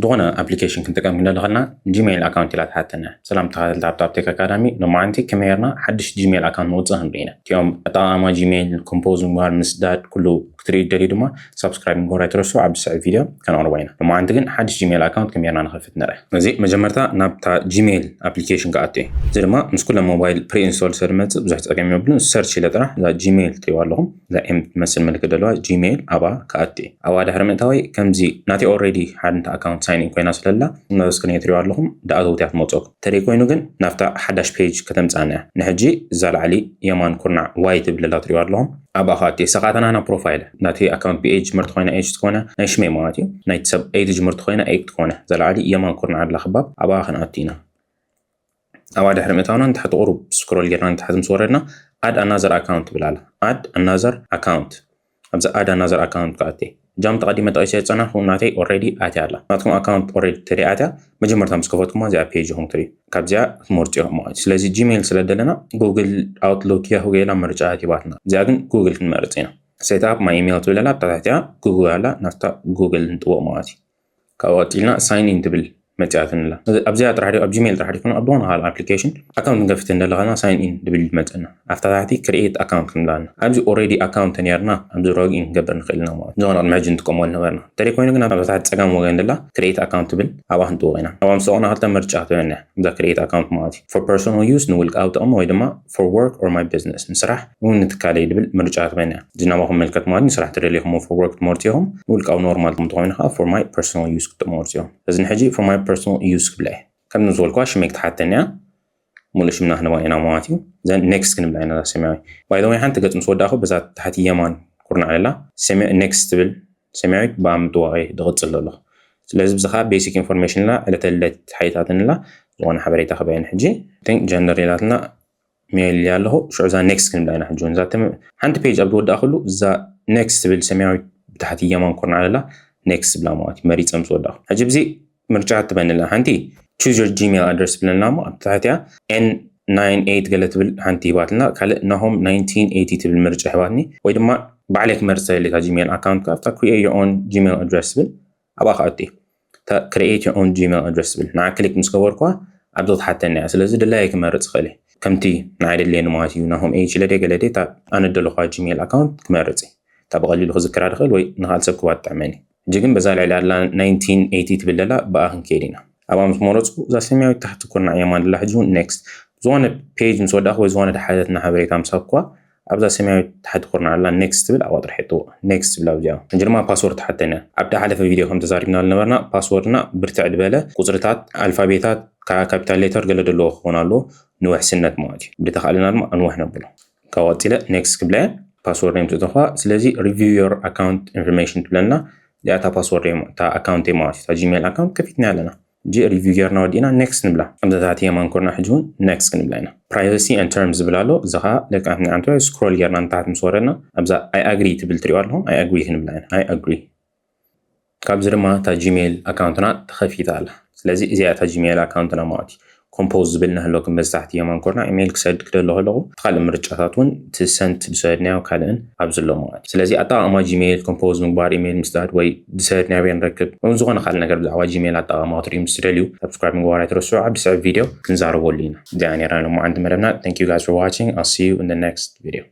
ዝኾነ ኣፕሊኬሽን ክንጥቀም ክንደሊ ከለና ጂሜይል ኣካውንት ኢላ ትሓተና። ሰላም ተኸታተልቲ ሃብታብ ቴክ ኣካዳሚ፣ ሎማዓንቲ ከመይ ጌርና ሓድሽ ጂሜይል ኣካውንት ንውፅእ ክንርኢ ኢና። እቲኦም ኣጠቓቕማ ጂሜይል፣ ኮምፖዝ ምግባር፣ ምስዳድ፣ ኩሉ ክትርኢ ደልዩ ድማ ሳብስክራይብ ምግባር ኣይትረስዑ። ኣብ ዝስዕብ ቪድዮ ከነቕርቦ ኢና። ሎማዓንቲ ግን ሓድሽ ጂሜይል ኣካውንት ከመይ ጌርና ንኸፍት ንርኢ። እዚ መጀመርታ ናብታ ጂሜይል ኣፕሊኬሽን ክኣቱ እዩ። እዚ ድማ ምስ ኩሎም ሞባይል ፕሪ ኢንስቶል ስለ ዝመፅእ ብዙሕ ፀገም የብሉን። ሰርች ኢለ ጥራሕ እዛ ጂሜይል ትሪእዋ ኣለኹም፣ እዛ ኤም ትመስል ምልክት ዘለዋ ጂሜይል ኣብኣ ክኣቱ እዩ። ኣብኣ ድሕሪ ምእታወይ ከምዚ ናተይ ኦልሬዲ ሓደ እንተ ኣካውንት ሳይን ኢን ኮይና ስለላ፣ ናብ ስክሪን ትሪእዋ ኣለኹም፣ ድኣተውት እያ ትመፅኦኩም። ተደይ ኮይኑ ግን ናብታ ሓዳሽ ፔጅ ከተምፅኣና እያ። ንሕጂ እዛ ላዕሊ የማን ኩርናዕ ዋይ ትብል ዘላ ትሪእዋ ኣለኹም፣ ኣብኣ ክኣቱ እዩ። ሰኻተና ና ፕሮፋይል ናተይ ኣካውንት ብኤ ትጅምር ተኾይና ኤች ትኾነ ናይ ሽመይ ማለት እዩ። ናይቲ ሰብ ኤ ትጅምር ተኾይና ኤ ትኾነ እዛ ላዕሊ የማን ኩርናዕ ኣላ ክባብ ኣብኣ ክንኣቱ ኢና። ኣብኣ ድሕሪ ምእታውና ንታሕቲ ቁሩብ ስክሮል ጌርና ንታሕቲ ምስ ወረድና ኣድ ኣናዘር ኣካውንት ትብል ኣላ። ኣድ ኣናዘር ኣካውንት፣ ኣብዚ ኣድ ኣናዘር ኣካውንት ክኣቲ። እጃም ተቐዲመ ጠቒሰ ዝጸናኹ ናተይ ኦልሬዲ ኣትያ ኣላ። ናትኩም ኣካውንት ኦልሬዲ ተደይ ኣትያ፣ መጀመርታ ምስ ከፈትኩማ እዚኣ ፔጅ ኢኹም ትርእዩ። ካብዚኣ ትመርጹ ኢኹም ማለት እዩ። ስለዚ ጂሜይል ስለ ደለና ጉግል ኣውትሉክ ያሁ ገይላ ምርጫ ሂባትና። እዚኣ ግን ጉግል ክንመርጽ ኢና። ሴት ኣፕ ማይ ኢሜይል ትብል ኣላ፣ ኣብታ ታሕቲኣ ጉግል ኣላ፣ ናብታ ጉግል ንጥውቕ ማለት እዩ። ካብኡ ቀጺልና ሳይን ኢን ትብል መጺኣትንላ። ኣብዚኣ ጥራሕ ድዩ፣ ኣብ ጂሜይል ጥራሕ ድዩ፣ ኣብ ዝኾነ ካልእ ኣፕሊኬሽን ኣካውንት ክንከፍት እንደለና ሳይን ኢን ዝብል ይመጸና። ኣብታ ታሕቲ ክሪኤት ኣካውንት ክንብላ ኣለና። ኣብዚ ኦልሬዲ ኣካውንት ነርና፣ ኣብዚ ሎግ ኢን ክንገብር ንኽእል ኢና ማለት እዩ። ዝኾነ ቅድሚ ሕጂ ንጥቀመሉ ነበርና። እንተደይ ኮይኑ ግን ኣብታ ታሕቲ ጸጋም ወገን ዘላ ክሪኤት ኣካውንት ትብል ኣብኣ ክንጥውቕ ኢና። ኣብኣ ምስ ጠወቕና ክልተ ምርጫ ትበና እያ። እዛ ክሪኤት ኣካውንት ማለት እዩ። ፎር ፐርሶናል ዩዝ፣ ንውልቃዊ ጥቕሚ፣ ወይ ድማ ፎር ወርክ ኦር ማይ ቢዝነስ፣ ንስራሕ እውን ንትካለይ ዝብል ምርጫ ትበና እያ። እዚ ናባኹም መልከት ማለት እዩ። ንስራሕ ተደሊኹም ፎር ወርክ ትመርጹ ኢኹም። ንውልቃዊ ኖርማል ጥቕሚ ተኾይኑ ከዓ ፎር ማይ ፐርሶናል ዩዝ ክትመርጹ ኢኹም። እዚ ንሕጂ ፎር ማይ ፐርሶናል ዩዝ ክብላ እየ። ከም ዝበልኩዋ ሽመይ ክትሓተኒ እያ። ሙሉእ ሽምና ክንባ ኢና ማለት እዩ። ዘን ኔክስት ክንብላ ኢና እዛ ሰማያዊ። ባይ ዘ ወይ ሓንቲ ገጽ ምስ ወዳእኹ በዛ ታሕቲ የማን ኩርናዕ ኣላ ሰማያዊ ኔክስት ትብል ሰማያዊት ብኣ ምጥዋቐ ዝቕጽል ዘለኹ። ስለዚ ብዚ ከዓ ቤሲክ ኢንፎርሜሽን ላ ዕለተ ልደት ሓይታትን ላ ዝኾነ ሓበሬታ ክበየን ሕጂ ቲንክ ጀንደር ኢላትና ሜል ኣለኹ። ሽዑ እዛ ኔክስት ክንብላ ኢና ሕጂ እውን። እዛ ተመ-፣ ሓንቲ ፔጅ ኣብ ዝወዳእኩሉ እዛ ኔክስት ትብል ሰማያዊት ብታሕቲ የማን ኮርና ኣላ ኔክስት ብላ ማለት እዩ። መሪጸ ምስ ወዳእኩ። ሕጂ ብዚ ምርጫ ትበንላ። ሓንቲ ቹዝ ዮር ጂሜል ኣድረስ ትብለና እሞ ኣብ ታሕቲያ ኤን ናይን ኤይት ገለ ትብል ሓንቲ ሂባትና። ካልእ ናሆም ናይንቲን ኤይቲ ትብል ምርጫ ሂባትኒ። ወይ ድማ ባዕለይ ክመርጽ ተደሊካ ጂሜል ኣካውንት ኣብታ ክሪኤት ዮር ኦን ጂሜል ኣድረስ ትብል ኣብኣ ክኣቱ። እታ ክሪኤት ዮር ኦን ጂሜል ኣድረስ ትብል ንዓ ክሊክ ምስ ገበርኳ ኣብዛ ትሓተኒ እያ። ስለዚ ድላየ ክመርጽ እኽእል እየ። ከምቲ ንዓይ ደልየኒ ማለት እዩ። ናሆም ኤይች ኢለ ድየ ገለ ድየ እታ ኣነ ደለኹዋ ጂሜል ኣካውንት ክመርጽ እየ። እታ ብቐሊሉ ክዝክራ ድኽእል ወይ ንኻልእ ሰብ ክባ ትጥዕመኒ። ሕጂ ግን በዛ ልዕሊ ኣላ ናይንቲን ኤይቲ ትብል ደላ ብኣ ክንከይድ ኢና። ኣብኣ ምስ መረጽኩ እዛ ሰማያዊት ታሕቲ ኩርናዕ የማን ደላ ሕጂ እውን ኔክስት። ዝኾነ ፔጅ ምስ ወዳእኩ ወይ ዝኾነ ድሓተትና ሓበሬታ ምስ ሃብኩዋ ኣብዛ ሰማያዊት ታሕቲ ኩርናዕ ኣላ ኔክስት ትብል ኣብኣ ጥራሕ የጥውቕ። ኔክስት ትብል ኣብዚኣ። ሕጂ ድማ ፓስወርድ ትሓተኒ እያ። ኣብ ድሓለፈ ቪድዮ ከም ተዛሪብና ዝነበርና ፓስወርድና ብርትዕ ዝበለ ቁጽርታት፣ ኣልፋቤታት፣ ካ-፣ ካፒታል ሌተር ገለ ዘለዎ ክኾን ኣለዎ። ንውሕስነት ማለት እዩ። ብተኻእለና ድማ ኣንውሕ ነብሎ። ካብ ቀጺለ ኔክስት ክብላ እየ። ፓስወርድ ናይ ምጽእተኳ። ስለዚ ሪቪው ዮር ኣካውንት ኢንፎርሜሽን ትብለና። እዚኣ እታ ፓስወርድ እየ፣ እታ ኣካውንት እየ ማለት እዩ። እታ ጂሜል ኣካውንት ከፊትና ኣለና። ሕጂ ሪቪው ጌርና ወዲእና ኔክስት ንብላ። ከምዚ ታሕቲ የማን ኮርና ሕጂ እውን ኔክስት ክንብላ ኢና። ፕራይቨሲ ኤንድ ተርምስ ዝብል ኣሎ። እዚ ኸዓ ልክዕ ከምቲ ንዓንቶ ስክሮል ጌርና ንታሕቲ ምስ ወረድና ኣብዛ ኣይ ኣግሪ ትብል ትሪእዋ ኣለኹም። ኣይ ኣግሪ ክንብላ ኢና። ኣይ ኣግሪ። ካብዚ ድማ እታ ጂሜል ኣካውንትና ተኸፊታ ኣላ። ስለዚ እዚኣ እታ ጂሜል ኣካውንትና ማለት እዩ። ኮምፖዝ ዝብል ንህለኩም በዚ ታሕቲ የማን ኮርና ኢሜይል ክሰድ ክደሎ ከለኹ እቲ ካልእ ምርጫታት እውን እቲ ሰንት ዝሰደድናዮ ካልእን ኣብዚ ኣሎ ማለት እዩ። ስለዚ ኣጠቓቕማ ጂሜይል፣ ኮምፖዝ ምግባር፣ ኢሜይል ምስዳድ ወይ ዝሰደድናዮ ኣበይ ንረክብ፣ ወይ ዝኾነ ካልእ ነገር ብዛዕባ ጂሜይል ኣጠቓቕማ ክትርእዩ ምስ ትደልዩ ሳብስክራይብ ምግባር ኣይትረስዑ። ኣብ ዝስዕብ ቪድዮ ክንዛረበሉ ኢና። እዚኣ ነይራ ሎማዓንቲ መደብና። Thank you guys for watching. I'll see you in the next video.